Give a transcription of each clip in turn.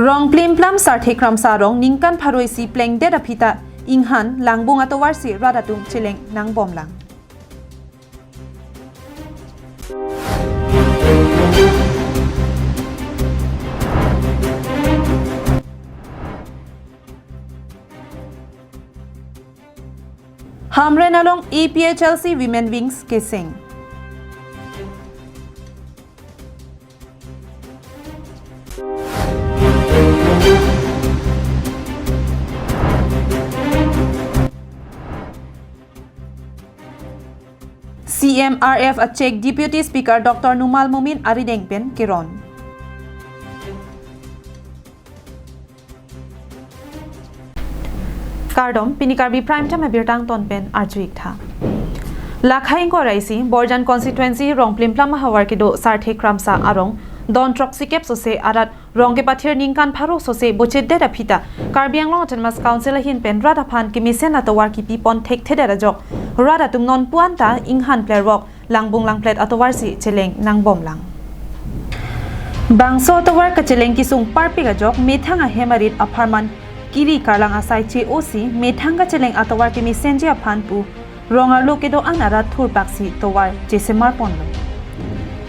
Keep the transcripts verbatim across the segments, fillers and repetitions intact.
Rong plimplam Sarthe Kramsa arong ningkan pharo isi plengdet aphi ta inghan langbung atovar si rat atum cheleng nangbomlang. Hamren along A P H L C Women Wings keseng. C M R F a-check Deputy Speaker Doctor Numal Momin arideng pen keron. Kardom, pini Karbi Prime Time abirta angton pen arju-ik tha. Lakhai ingkoi ra isi, Borjan Constituency Rong plimplam ahavar kedo Sarthe Kramsa arong, don throksi kep sose arat rong kepathir ningkan pharo sose bochedet aphi ta Karbi Anglong Autonomous Council ahin pen rat aphan kemesen atovar kipipon thekthedet ajok rat atum non pu-an ta inghan plervok langbung langplet atovar si cheleng nangbomlang. Bangso atovar kacheleng kesung parpik ajok methang ahem arit apharman kiri karlang asai che-o si methang kacheleng atovar kemesenji aphan pu rong arlo kedo-an arat thurpak si tovar chesemarponlo.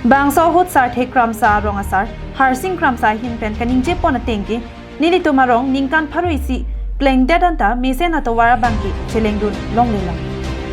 Bangso ahut Sarthe Kramsa arong asar Harsing Kramsa ahin pen kaningjepon ateng ke nelitum arong ningkan pharo isi plengdet anta mesen atovar abang ke chelengdun longlelang.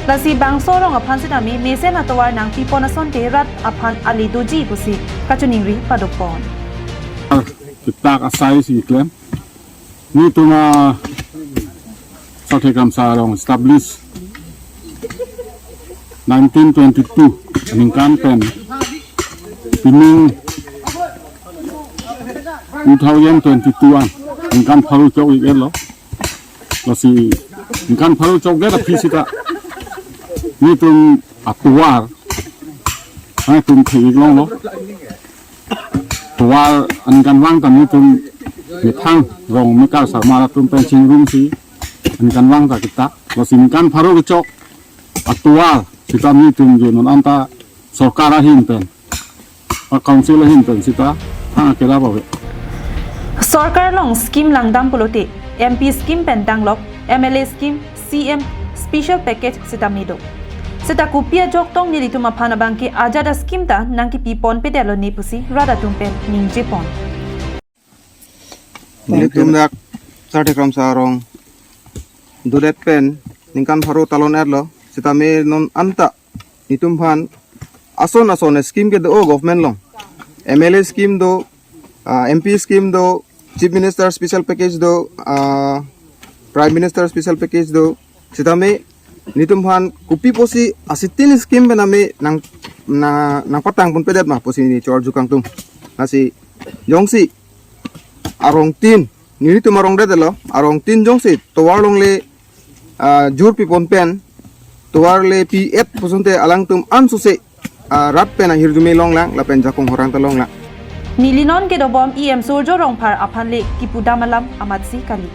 Lasi bangso arong aphan sitame mesen atovar nangpipon asonte rat aphan ale doji pusi kachiningri padopon. Kitak asai si klem. Nelitum a Sarthe Kramsa arong establish nineteen twenty-two ningkan pen pining two thousand twenty-two an ningkan pharo chok-iklo. Lasi ningkan pharo chokdet aphi sita nelitum atovar nangtum thek-ik longlo. Tovar aningkanvang ta nelitum methang rong mekar sarmar atum pen chingrum si aningkanvang ta kita. Lasi ningkan pharo kechok atovar sita nelitum jo non anta sorkar ahin pen, a council ahin pen sita thang akela babe. Sorkar along scheme langdam pulote M P scheme pen danglok, M L A scheme, C M special package sitame do. Sita kopi ajoktong nelitum aphan abang ke ajat a-scheme ta nangkipiponpedetlo ne pusi rat atum pen ningjepon. Nelitum dak Sarthe Kramsa arong dodet pen ningkan pharo talon-etlo, sitame non anta nelitum aphan ason ason scheme kedo government along. M L A scheme do, ah, M P scheme do, Chief Minister special package do, ah, Prime Minister special package do. Sitame nelitum aphan kopi pusi asitin scheme pen ame nang, na, nangpatangponpedet ma pusi neli chor jukang tum. Lasi jongsi arong tin, nelitum arong detlo, arong tin jongsi tovar longle, ah, jur pipon pen tovar le pi-et pu asonte alangtum ansose, ah, rat pen ahirjume longlang lapen jakong horang ta longlang. Neli non kedobom E M Surjya Rongphar aphan le kipudam alam amatsi kali.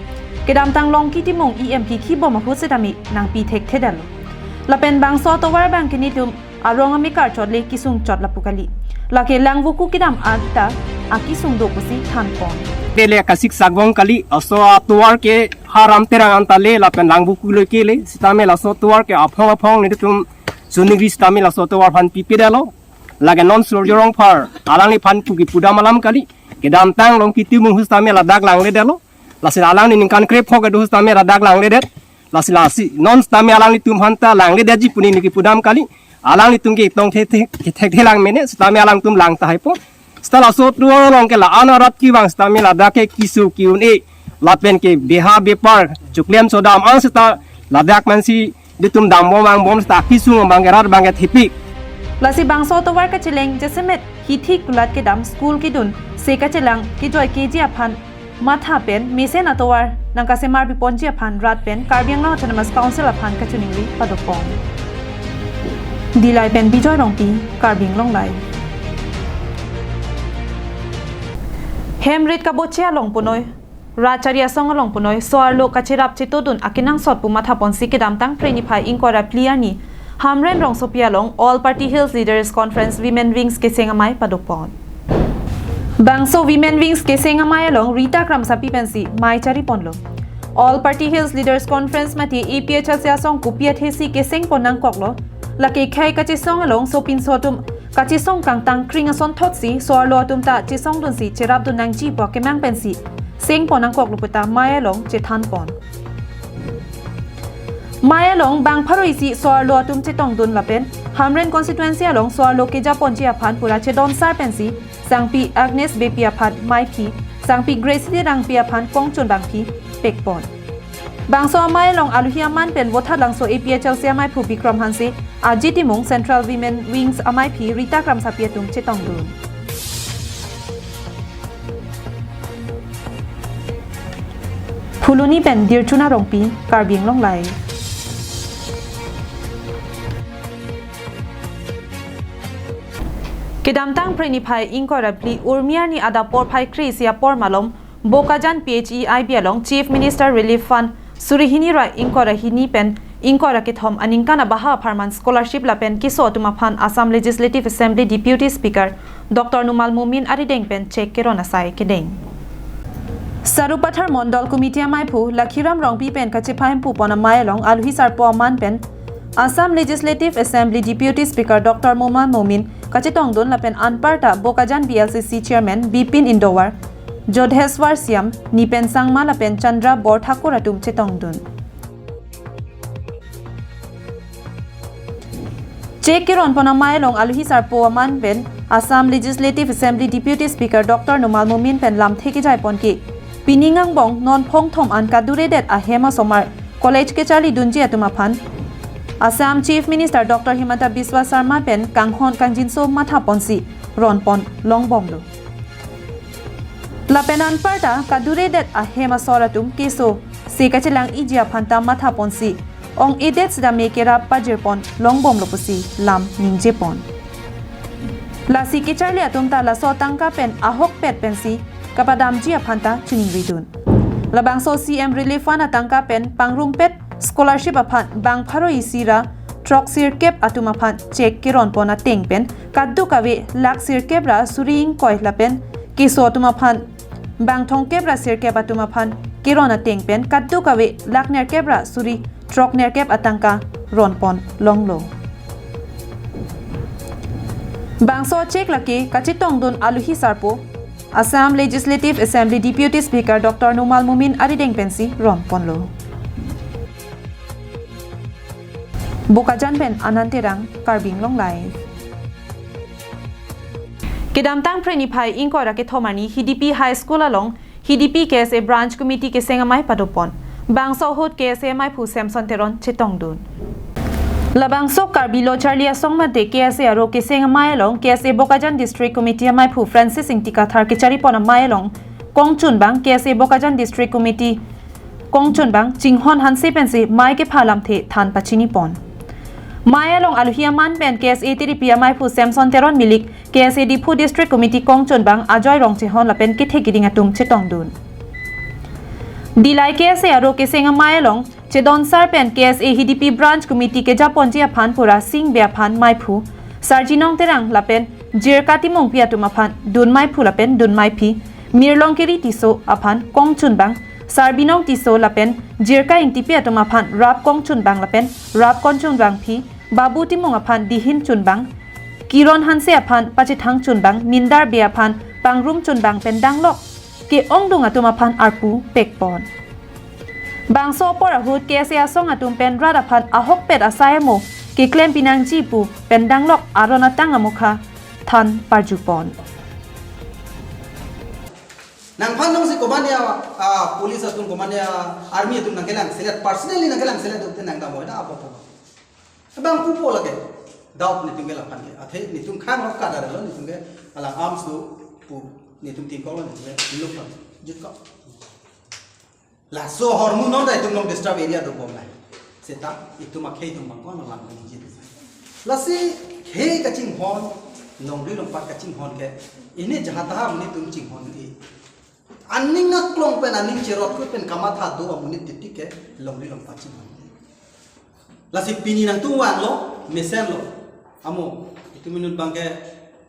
Kedamtang Longki Timung E M kikhibom ahut sitame nangpi thekthedetlo. Lapen bangso atovar abang ke nelitum arong amekar chot le kesung chot lapu kali. Lake Langvoku kedam anta akesung do pusi thanpon. Dele kasik sagbong kali, laso atovar ke Haram Terang anta le lapen Langvoku le kele, sitame laso atovar ke aphong aphong nelitum choningri sitame laso atovar aphan pipedetlo. Lake non Surjya Rongphar alangliphan pu kipudam alam kali. Kedamtang Longki Timung ahut sitame ladak langledetlo. Lasi alangli ningkan krephok kedo ahut sitame ladak langledet. Lasi lasi non sitame alanglitum aphanta langledetji pu neli kipudam kali. Alanglitum ke tong the the kethek thelang mene sitame alangtum lang tahai po. Sita laso atovar along ke la-an arat kevang sitame ladak ke keso ke-un-e lapen ke beha bepar choklem chodam an sita ladak mansi nelitum dambom vangbom sita kesung abang ke rat abang ke thepik. Lasi bangso atovar kacheleng jasemet hithi kulat kedam school kedun se kachelang kejoi keji aphan matha pen mesen atovar nangkasemar piponji aphan rat pen Karbi Anglong Autonomous Council aphan kachiningri padopon. Dillai pen Bijoy Rongpi, Karbi Anglong Live. Hem rit kaboche along punoi, rat chari asong along punoi, so-arlo kacherap chetodun akenangsot pu mathaponsi kedamtang Phre niphai ingkoi ra phli arni Hamren rongsopi along All Party Hills Leaders Conference Women Wings keseng amei padopon. Bangso Women Wings keseng amei along Rita Kramsapi pensi mei chari ponlo. All Party Hills Leaders Conference mate A P H L C asong kopi athesi keseng pon nangkoklo. Lake khei kachesong along sopinso atum kachesong kangtang kring asonthotsi so-arlo atum ta chesongdunsi cherapdun nangji pu akemang pensi seng pon nangkoklo puta mei along chethan pon. Mei along bang pharo isi so-arlo atum chetongdun lapen Hamren constituency along so-arlo kejaponji aphan pura chedonsar pensi Sangpi Agnes Beypi aphan meiphi, Sangpi Gracie Terangpi aphan kongchunbangphi pekpon. Bangso amei along aluhi aman pen Vothatlangso A P H L C ameiphu Bikram Hanse, Aji Timung Central Women Wings ameiphi Rita Kramsapi atum chetongdun. Phuloni pen Dirchuna Rongpi, Karbi Anglong Live. Kedamtang Phre niphai ingkoi ra phli Urmi arni adap porphai kre-isi apor malom Bokajan P H E I B along Chief Minister Relief Fund suri hini ra ingkoi ra hini pen ingkoi ra kethom aningkan abaha apharman scholarship lapen keso atum aphan Assam Legislative Assembly Deputy Speaker Doctor Numal Momin arideng pen cheque keron asai kedeng. Sarupathar Mondol Committee ameiphu Lakhiram Rongpi pen kachepahemphu pon amei along aluhi sarpo aman pen Assam Legislative Assembly Deputy Speaker Doctor Numal Momin kachetongdun lapen anparta Bokajan B L C C Chairman Bipin Indowar, Jodheswar Siam, Nipen Sangma lapen Chandra Borthakur atum chetongdun. Cheque keron pon amei along aluhi sarpo aman pen Assam Legislative Assembly Deputy Speaker Doctor Numal Momin pen lamthe kejai pon ke, pining angbong non phongthom an kaduredet ahem asomar college kecharlidunji atum aphan Assam Chief Minister Doctor Himanta Biswa Sarma pen kanghon kangjinso matha ponsi ron pon longbomlo. Lapen anparta kaduredet ahem asor atum keso se kachelang-iji aphan ta matha ponsi ong-edet sitame kerap pajir pon longbomlo pusi lam ningje pon. Lasi kecharli atum ta laso atangka pen ahokpet pensi kapadamji aphan ta chiningridun. Labangso C M Relief Fund atangka pen pangrumpet scholarship aphan bang pharo isi ra throksirkep atum aphan cheque keron pon ateng pen kadokave lakh sirkep ra suri ingkoi lapen keso atum aphan bang thomkep ra sirkep atum aphan keron ateng pen kadokave lakh nerkep ra suri throknerkep atangka ron pon longlo. Bangso cheque lake kachetongdun aluhi sarpo Assam Legislative Assembly Deputy Speaker Doctor Numal Momin arideng pensi ron ponlo. Bokajan pen Anand Terang, Karbi Anglong Live. Kedamtang Phre niphai ingkoi ra kethom arni Hidipi High School along Hidipi K S A Branch Committee keseng amei padopon. Bangso ahut K S A ameiphu Samson Teron chetongdun. Labangso Karbi Lo Charli Asong mate K S A aro keseng amei along K S A Bokajan District Committee ameiphu Francis Ingti Kathar kechari pon amei along kongchunbang K S A Bokajan District Committee kongchunbang Chinghon Hanse pensi mei kepha lamthe than pachini pon. Mei along aluhi aman pen K S A tiripi ameiphu Samson Teron Milik, K S A Diphu District Committee kongchunbang Ajoy Rongchehon lapen kethe keding atum chetongdun. Dillai K S A aro keseng amei along chedonsar pen K S A Hidipi Branch Committee kejaponji aphan pura singbe aphan meiphu Sarjinong Terang lapen Jirka Timungpi atum aphan dun meiphu lapen dun meiphi Mirlong Keri Tisso aphan kongchunbang, Sarbinong Tisso lapen Jirka Ingtipi atum aphan rap kongchunbang lapen rap kongchunbangphi Babu Timung aphan dihin chunbang, Kiron Hanse aphan pachethang chunbang, Mindar Bey aphan pangrum chunbang pen danglok ke-ongdung atum aphan arpu pekpon. Bangso apor ahut K S A asong atum pen rat aphan ahokpet asai amo keklem pinangji pu pen danglok aron atang amokha than parjupon. Nangphan nangsi komatne a, a, police atum, komatne a, army atum nangkelang selet, personally nangkelang selet atum nangdam oi na apo po. Abang pupo lake. Doubt netum ke laphan ke. Athe netum khang rok kadar lo netum ke alang arms do pu netum tingkol lo netum ke lo phan. Jut ko. Laso ahormu non ta itum long disturb area dobom nai. Seta itum akhei itum bangkon lang ningje. Lasi khei kachinghon, longri longpat kachinghon ke, ini jahata amonit atum chinghon ke. Aning aklong pen aning cherot kut pen kamatha do amonit titik ke longri longpat chinghon. Lasi pini nangtum vanglo, mesenlo. Amo, itum inut bangke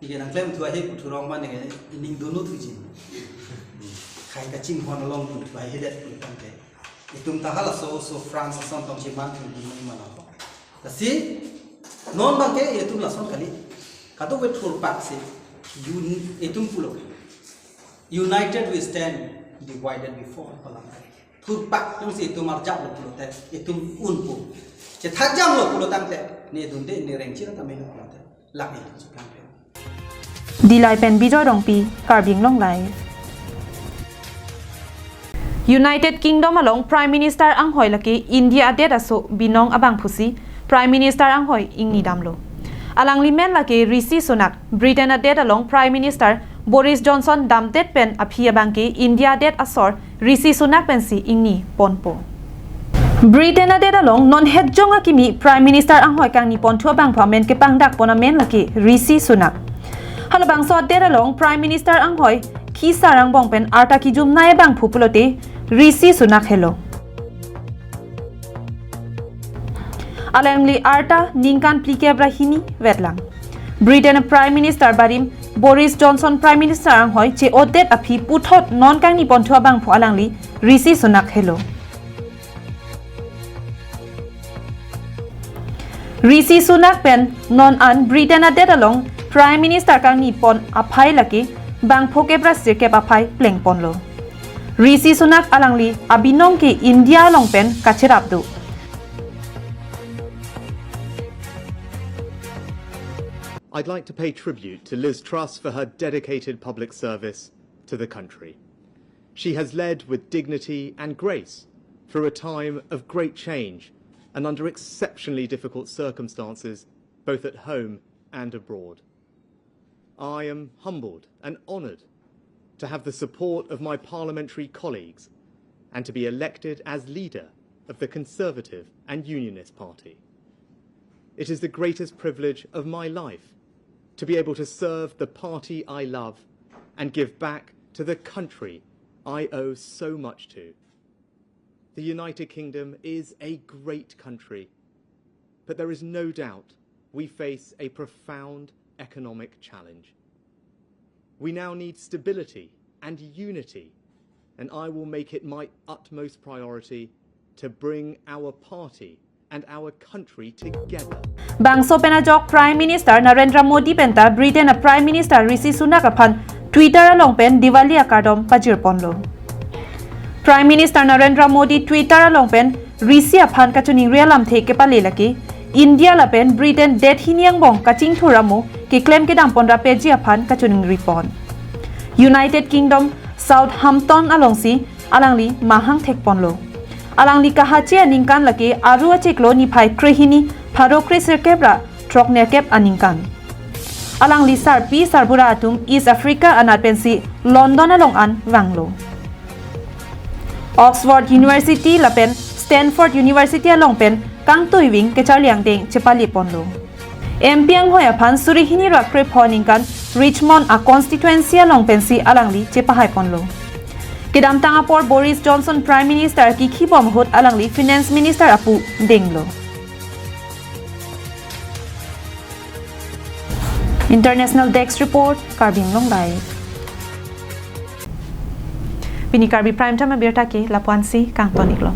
Neke nangklem thu ahe pu thurong ma neke ining dunu thuji. Khai kachinghon along dun thu ahe det pu tangte. Itum ta halaso so France ason tong chimang thu dun ni mana. Lasi non abangke itum lason kali. Kadokave thurpak si un-, itum pulo. United we stand, divided we fall pu alam. Thurpak jongsi itum arjaplo pulote, itum unpo. Chethakjamlo pulo tangte, ne dunde ne rengchir ta melo pulote. Lake itum cheplang pe. Dillai pen Bijoy Rongpi, Karbi Anglong Live. United Kingdom along Prime Minister anghoi lake India adet aso binong abangphusi Prime Minister anghoi ingni damlo. Alangli men lake Rishi Sunak, Britain adet along Prime Minister Boris Johnson damdet pen aphi abangke India adet asor Rishi Sunak pensi ingni ponpo. Britain adet along non hetjong akimi Prime Minister anghoi kangni ponthu abangphu amen kepangdak pon amen lake Rishi Sunak. Halabangso adet along Prime Minister anghoi khisar angbong pen arta kijumnei abangphu pulote Rishi Sunak helo. Alangli arta ningkan phlikep ra hini vetlang. Britain Prime Minister barim Boris Johnson Prime Minister anghoi che-otdet aphi puthot non kangni ponthu abangphu alangli Rishi Sunak helo. Rishi Sunak pen non an Britain adet along Prime Minister kangni pon aphai lake bang phokep ra sirkep aphai plengponlo. Rishi Sunak alangli abinong ke India along pen kacherap do. I'd like to pay tribute to Liz Truss for her dedicated public service to the country. She has led with dignity and grace through a time of great change and under exceptionally difficult circumstances, both at home and abroad. I am humbled and honoured to have the support of my parliamentary colleagues and to be elected as leader of the Conservative and Unionist Party. It is the greatest privilege of my life to be able to serve the party I love and give back to the country I owe so much to. The United Kingdom is a great country, but there is no doubt we face a profound economic challenge. We now need stability and unity, and I will make it my utmost priority to bring our party and our country together. Bangso pen ajok Prime Minister Narendra Modi penta Britain a Prime Minister Rishi Sunak aphan Twitter along pen Diwali akardom pajirponlo. Prime Minister Narendra Modi Twitter along pen Rishi aphan kachiningri alamthe kepale lake India lapen Britain det hini angbong kachingthur amo keklem kedam pon ra peji aphan kachiningri pon. United Kingdom Southampton alongsi alangli mahang thekponlo. Alangli kahache aningkan lake Aru achiklo niphai krehini pharo kresirkep ra throknerkep aningkan. Alangli sarpi sarbura atum East Africa anat pensi London along an vanglo. Oxford University lapen Stanford University along pen kangtuiving kecharli angdeng chepaleponlo. M P anghoi aphan suri hini ra krepho aningkan Richmond a constituency along pensi alangli chepahaiponlo. Kedamtang apor Boris Johnson Prime Minister kikhibom ahut alangli Finance Minister apu denglo. International Desk Report, Karbi Anglong Live. Pini Karbi Prime Time abirta ke lapu-ansi kangton-iklo.